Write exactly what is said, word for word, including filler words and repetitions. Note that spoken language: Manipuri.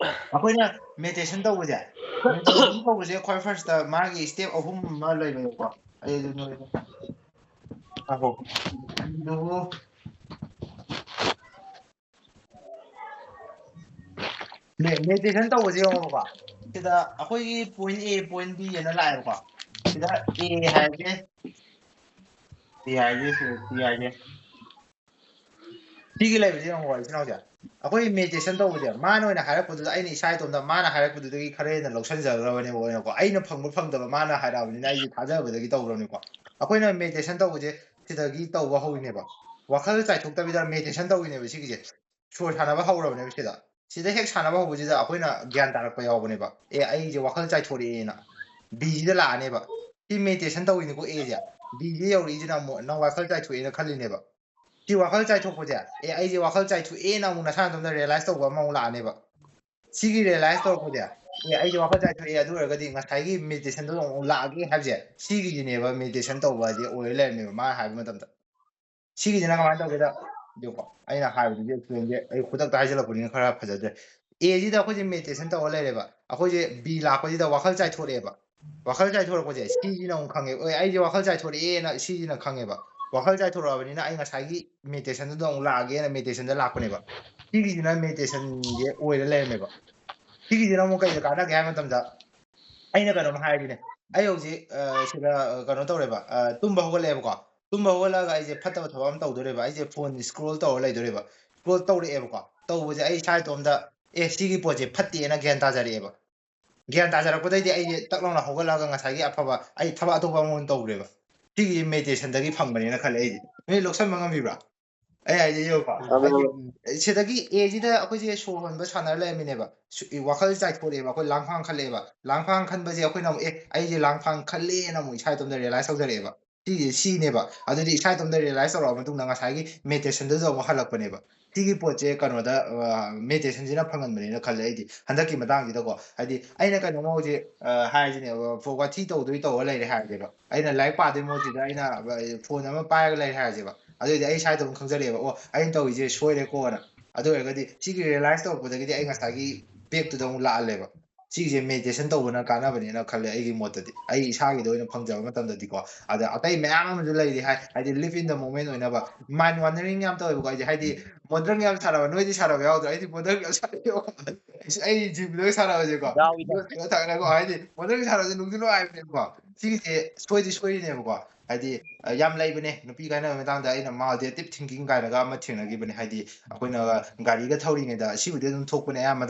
ꯑꯩꯈꯣꯏꯅ meditation ꯇꯧꯕꯁꯦ, meditation ꯇꯧꯕꯁꯦ ꯈ꯭ꯋꯥꯏ first ꯇ ꯃꯥꯒꯤ step ꯑꯍꯨꯝ ꯑꯃ ꯂꯩꯕꯅꯦꯀꯣ꯫ ꯑꯩ ꯑꯗꯨ ꯅꯣꯏꯗ ꯉꯥꯏꯈꯣ꯫ ꯑꯗꯨꯕꯨ ꯃꯦ-, meditation ꯇꯧꯕꯁꯦ ꯌꯦꯡꯉꯣꯕꯀꯣ꯫ ꯁꯤꯗ ꯑꯩꯈꯣꯏꯒꯤ point A, point B ꯑꯅ ꯂꯥꯛꯑꯦꯕꯀꯣ꯫ ꯁꯤꯗ A ꯍꯥꯏꯔꯒꯦ, B ꯍꯥꯏꯔꯒꯦ, ꯁꯤꯗ C ꯍꯥꯏꯔꯒꯦ꯫ ꯁꯤꯒꯤ ꯂꯩꯕꯁꯦ ꯌꯦꯡꯉꯣ, ꯏꯆꯤꯟ ꯏꯅꯥꯎꯁꯦ꯫ ꯑꯩꯈꯣꯏ meditation ꯇꯧꯕꯁꯦ, ꯃꯥꯅ ꯑꯣꯏꯅ ꯍꯥꯏꯔꯛꯄꯗꯨꯗ, ꯑꯩꯅ ꯏꯁꯥ ꯏꯇꯣꯝꯇ ꯃꯥꯅ ꯍꯥꯏꯔꯛꯄꯗꯨꯗꯒꯤ ꯈꯔ ꯍꯦꯟꯅ ꯂꯧꯁꯟꯖꯈ꯭ꯔꯕꯅꯦꯕ ꯑꯣꯏꯅꯀꯣ꯫ ꯑꯩꯅ ꯐꯪꯕ ꯐꯪꯗꯕ ꯃꯥꯅ ꯍꯥꯏꯔꯛꯑꯕꯅꯤꯅ ꯑꯩꯒꯤ ꯊꯥꯖꯕꯗꯒꯤ ꯇꯧꯈ꯭ꯔꯕꯅꯤꯀꯣ꯫ ꯑꯩꯈꯣꯏꯅ meditation ꯇꯧꯕꯁꯦ ꯁꯤꯗꯒꯤ ꯇꯧꯕ ꯍꯧꯔꯤꯅꯦꯕ꯫ ꯋꯥꯈꯜ ꯆꯥꯏꯊꯣꯛꯇꯕꯤꯗ meditation ꯇꯧꯔꯤꯅꯦꯕ ꯁꯤꯒꯤꯁꯦ꯫ ꯁꯣꯔ ꯁꯥꯟꯅꯕ ꯍꯧꯔꯕꯅꯦꯕ ꯁꯤꯗ꯫ ꯁꯤꯗ ꯍꯦꯛ ꯁꯥꯟꯅꯕ ꯍꯧꯕꯁꯤꯗ ꯑꯩꯈꯣꯏꯅ ꯒ꯭ꯌꯥꯟ ꯇꯥꯔꯛꯄ ꯌꯥꯎꯕꯅꯦꯕ꯫ ꯑꯦ, ꯑꯩꯁꯦ ꯋꯥꯈꯜ ꯆꯥꯏꯊꯣꯔꯛꯑꯦꯅ꯫ Bꯁꯤꯗ ꯂꯥꯛꯑꯅꯦꯕ꯫ ꯁꯤ meditation ꯇꯧꯔꯤꯅꯤꯀꯣ, Aꯁꯦ꯫ Bꯁꯦ ꯌꯧꯔꯛꯏꯁꯤꯅ ꯑꯃꯨꯛ ꯅꯪ ꯋꯥꯈꯜ ꯆꯥꯏꯊꯣꯛꯑꯦꯅ ꯈꯜꯂꯤꯅꯦꯕ꯫ ꯁꯤ ꯋꯥꯈꯜ ꯆꯥꯏꯊꯣꯛꯄꯁꯦ, ꯑꯦ, ꯑꯩꯁꯦ ꯋꯥꯈꯜ ꯆꯥꯏꯊꯣꯛꯑꯦꯅ ꯑꯃꯨꯛ ꯅꯁꯥ ꯅꯇꯣꯝꯇ realize ꯇꯧꯕ ꯑꯃ ꯑꯃꯨꯛ ꯂꯥꯛꯑꯅꯦꯕ꯫ ꯁꯤꯒꯤ realize ꯇꯧꯔꯛꯄꯁꯦ, ꯑꯦ, ꯑꯩꯁꯦ ꯋꯥꯈꯜ ꯆꯥꯏꯊꯣꯛꯑꯦ, ꯑꯗꯨ ꯑꯣꯏꯔꯒꯗꯤ ꯉꯁꯥꯏꯒꯤ meditationꯗꯨ ꯑꯃꯨꯛ ꯂꯥꯛꯑꯒꯦ ꯍꯥꯏꯕꯁꯦ, ꯁꯤꯒꯤꯁꯤꯅꯦꯕ meditation ꯇꯧꯕ ꯍꯥꯏꯁꯦ ꯑꯣꯏꯔ ꯂꯩꯔꯝꯃꯦꯕ, ꯃꯥꯅ ꯍꯥꯏꯕ ꯃꯇꯝꯗ꯫ ꯁꯤꯒꯤꯁꯤꯅ ꯀꯃꯥꯏꯅ ꯇꯧꯒꯦꯗ, ꯌꯦꯡꯉꯨꯀꯣ, ꯑꯩꯅ ꯍꯥꯏꯕꯗꯨꯗꯤ explainꯁꯦ ꯑꯩ ꯈꯨꯗꯛꯇ ꯍꯥꯏꯖꯤꯜꯂꯛꯄꯅꯤꯅ ꯈꯔ ꯐꯖꯗ꯭ꯔꯦ꯫ Aꯁꯤꯗ ꯑꯩꯈꯣꯏꯁꯦ meditation ꯇꯧꯔ ꯂꯩꯔꯦꯕ, ꯑꯩꯈꯣꯏꯁꯦ B ꯂꯥꯛꯄꯁꯤꯗ ꯋꯥꯈꯜ ꯆꯥꯏꯊꯣꯔꯛꯑꯦꯕ꯫ ꯋꯥꯈꯜ ꯆꯥꯏꯊꯣꯔꯛꯄꯁꯦ, Cꯁꯤꯅ ꯑꯃꯨꯛ ꯈꯪꯉꯦꯕ, "ꯑꯦ, ꯑꯩꯁꯦ ꯋꯥꯈꯜ ꯆꯥꯏꯊꯣꯔꯛꯑꯦꯅ", Cꯁꯤꯅ ꯈꯪꯉꯦꯕ꯫ ꯋꯥꯈꯜ ꯆꯥꯏꯊꯣꯔꯛꯑꯕꯅꯤꯅ ꯑꯩ ꯉꯁꯥꯏꯒꯤ meditationꯗꯨꯗ ꯑꯃꯨꯛ ꯂꯥꯛꯑꯒꯦꯅ meditationꯗ ꯂꯥꯛꯄꯅꯦꯕ꯫ ꯁꯤꯒꯤꯁꯤꯅ meditationꯁꯦ ꯑꯣꯏꯔ ꯂꯩꯔꯝꯃꯦꯕ꯫ ꯁꯤꯒꯤꯁꯤꯅ ꯑꯃꯨꯛ ꯀꯩꯗ ꯀꯥꯟꯅꯒꯦ ꯍꯥꯏꯕ ꯃꯇꯝꯗ, ꯑꯩꯅ ꯀꯩꯅꯣꯝ ꯍꯥꯏꯔꯤꯅꯦ, ꯑꯩ ꯍꯧꯖꯤꯛ, ꯑ, ꯁꯤꯗ, ꯑ, ꯀꯩꯅꯣ ꯇꯧꯔꯦꯕ, ꯑ, ꯇꯨꯝꯕ ꯍꯧꯒꯠꯂꯛꯑꯦꯕꯀꯣ꯫ ꯇꯨꯝꯕ ꯍꯧꯒꯠꯂꯛꯑꯒ ꯑꯩꯁꯦ ꯐꯠꯇꯕ ꯊꯕꯛ ꯑꯃ ꯇꯧꯗꯣꯔꯦꯕ, ꯑꯩꯁꯦ phone scroll ꯇꯧꯔ ꯂꯩꯗꯣꯔꯦꯕ꯫ Scroll ꯇꯧꯔꯛꯑꯦꯕꯀꯣ꯫ ꯇꯧꯕꯁꯦ ꯑꯩ ꯏꯁꯥ ꯏꯇꯣꯝꯇ, "ꯑꯦ, ꯁꯤꯒꯤ ꯄꯣꯠꯁꯦ ꯐꯠꯇꯦꯅ" ꯒ꯭ꯌꯥꯟ ꯇꯥꯖꯔꯛꯑꯦꯕ꯫ ꯒ꯭ꯌꯥꯟ ꯇꯥꯖꯔꯛꯄꯗꯩꯗꯤ ꯑꯩꯁꯦ ꯇꯛ ꯂꯥꯎꯅ ꯍꯧꯒꯠꯂꯛꯑꯒ ꯉꯁꯥꯏꯒꯤ ꯑꯐꯕ ꯑꯩ ꯊꯕꯛ ꯑꯇꯣꯞꯄ ꯑꯃ ꯑꯣꯏꯅ ꯇꯧꯈ꯭ꯔꯦꯕ꯫ ꯁꯤꯒꯤꯁꯦ meditationꯗꯒꯤ ꯐꯪꯕꯅꯦꯅ ꯈꯜꯂꯦ ꯑꯩꯗꯤ꯫ ꯅꯣꯏ ꯂꯧꯁꯟꯕ ꯉꯝꯕꯤꯕ꯭ꯔꯥ? ꯑꯩ ꯍꯥꯏꯁꯦ ꯌꯦꯡꯉꯨꯀꯣ꯫ ꯑꯗꯣ ꯍꯥꯏꯗꯤ, ꯁꯤꯗꯒꯤ Aꯁꯤꯗ ꯑꯩꯈꯣꯏꯁꯦ ꯁꯣꯔ ꯍꯣꯟꯕ ꯁꯥꯟꯅꯔ ꯂꯩꯔꯝꯃꯤꯅꯦꯕ꯫ ꯁꯨ-, ꯋꯥꯈꯜ ꯆꯥꯏꯊꯣꯔꯛꯑꯦꯕ, ꯑꯩꯈꯣꯏ ꯂꯥꯡꯐꯥꯡ ꯈꯜꯂꯛꯑꯦꯕ꯫ ꯂꯥꯡꯐꯥꯡ ꯈꯟꯕꯁꯦ ꯑꯩꯈꯣꯏꯅ ꯑꯃꯨꯛ, "ꯑꯦ, ꯑꯩꯁꯦ ꯂꯥꯡꯐꯥꯡ ꯈꯜꯂꯦꯅ" ꯑꯃꯨꯛ ꯏꯁꯥ ꯏꯇꯣꯝꯇ realize ꯇꯧꯖꯔꯛꯑꯦꯕ꯫ ꯁꯤꯁꯦ Cꯅꯦꯕ꯫ ꯑꯗꯨꯗꯤ ꯏꯁꯥ ꯏꯇꯣꯝꯇ realize ꯇꯧꯔꯛꯑꯕ ꯃꯇꯨꯡꯗ ꯉꯁꯥꯏꯒꯤ meditationꯗꯨꯗ ꯑꯃꯨꯛ ꯍꯜꯂꯛꯄꯅꯦꯕ꯫ ꯁꯤꯒꯤ ꯄꯣꯠꯁꯦ ꯀꯩꯅꯣꯗ, ꯑ, meditationꯁꯤꯅ ꯐꯪꯍꯟꯕꯅꯦꯅ ꯈꯜꯂꯦ ꯑꯩꯗꯤ꯫ ꯍꯟꯗꯛꯀꯤ ꯃꯇꯥꯡꯁꯤꯗꯀꯣ, ꯍꯥꯏꯗꯤ ꯑꯩꯅ ꯀꯩꯅꯣꯝꯃ ꯍꯧꯖꯤꯛ, ꯑ, ꯍꯥꯏꯔꯤꯁꯤꯅꯦꯕ, ꯐꯣ-, ꯋꯥꯊꯤ ꯇꯧꯗꯣꯏ ꯇꯧꯔ ꯂꯩꯔꯦ ꯍꯥꯏꯔꯁꯦꯕ꯫ ꯑꯩꯅ ꯂꯥꯏꯔꯤꯛ ꯄꯥꯗꯣꯏ ꯃꯍꯨꯠꯁꯤꯗ ꯑꯩꯅ, ꯑ, phone ꯑꯃ ꯄꯥꯏꯔꯒ ꯂꯩꯔꯦ ꯍꯥꯏꯔꯁꯦꯕ꯫ ꯑꯗꯨꯑꯣꯏꯗꯤ ꯑꯩ ꯏꯁꯥ ꯏꯇꯣꯝꯇ ꯈꯪꯖꯔꯛꯑꯦꯕ, "ꯑꯣ, ꯑꯩꯅ ꯇꯧꯔꯤꯁꯦ ꯁꯣꯏꯔꯦꯀꯣꯅ"꯫ ꯑꯗꯨ ꯑꯣꯏꯔꯒꯗꯤ ꯁꯤꯒꯤ realize ꯇꯧꯔꯛꯄꯗꯒꯤꯗꯤ ꯑꯩ ꯉꯁꯥꯏꯒꯤ back ꯇꯨꯗ ꯑꯃꯨꯛ ꯂꯥꯛꯍꯜꯂꯦꯕ꯫ ꯁꯤꯒꯤꯁꯦ meditation ꯇꯧꯕꯅ ꯀꯥꯟꯅꯕꯅꯦꯅ ꯈꯜꯂꯦ ꯑꯩꯒꯤ ꯃꯣꯠꯇꯗꯤ, ꯑꯩ ꯏꯁꯥꯒꯤꯗ ꯑꯣꯏꯅ ꯐꯪꯖꯕ ꯃꯇꯝꯗꯗꯤꯀꯣ꯫ ꯑꯗ ꯑꯇꯩ ꯃꯌꯥꯝ ꯑꯃꯁꯨ ꯂꯩꯔꯤ ꯍꯥꯏ, ꯍꯥꯏꯗꯤ live in the moment ꯑꯣꯏꯅꯕ, mind wandering ꯌꯥꯝ ꯇꯧꯋꯦꯕꯀꯣ ꯑꯩꯁꯦ꯫ ꯍꯥꯏꯗꯤ modern ꯌꯥꯝ ꯁꯥꯟꯅꯕ, ꯅꯣꯏꯗꯤ ꯁꯥꯟꯅꯕ ꯌꯥꯎꯗ꯭ꯔꯣ? ꯑꯩꯗꯤ modern ꯌꯥꯝ ꯁꯥꯟꯅꯩꯕꯀꯣ꯫ ꯑꯩ gymꯗ ꯁꯥꯟꯅꯕꯁꯦꯀꯣ, ꯌꯥꯎꯏꯗ꯫ ꯌꯣꯠ ꯈꯔ ꯊꯥꯡꯒꯠꯂꯒ ꯍꯥꯏꯗꯤ modern ꯁꯥꯟꯅꯕꯁꯦ ꯅꯨꯡꯗꯤ ꯅꯨꯡꯉꯥꯏꯕꯅꯦꯕꯀꯣ꯫ ꯁꯤꯒꯤꯁꯦ ꯁꯣꯏꯗꯤ ꯁꯣꯏꯔꯤꯅꯦꯕꯀꯣ꯫ ꯍꯥꯏꯗꯤ ꯑ, ꯌꯥꯝ ꯂꯩꯕꯅꯦ ꯅꯨꯄꯤ ꯀꯥꯏꯅꯕꯒꯤ ꯃꯇꯥꯡꯗ꯫ ꯑꯩꯅ maladaptive thinking ꯀꯥꯏꯅꯒ ꯑꯃ ꯊꯦꯡꯅꯈꯤꯕꯅꯦ꯫ ꯍꯥꯏꯗꯤ ꯑꯩꯈꯣꯏꯅ ꯒꯥꯔꯤꯒ ꯊꯧꯔꯤꯉꯩꯗ, ꯁꯤꯕꯨꯗꯤ ꯑꯗꯨꯝ ꯊꯣꯛꯄꯅꯦ ꯑꯌꯥꯝꯕ ꯃꯇꯝꯗ꯫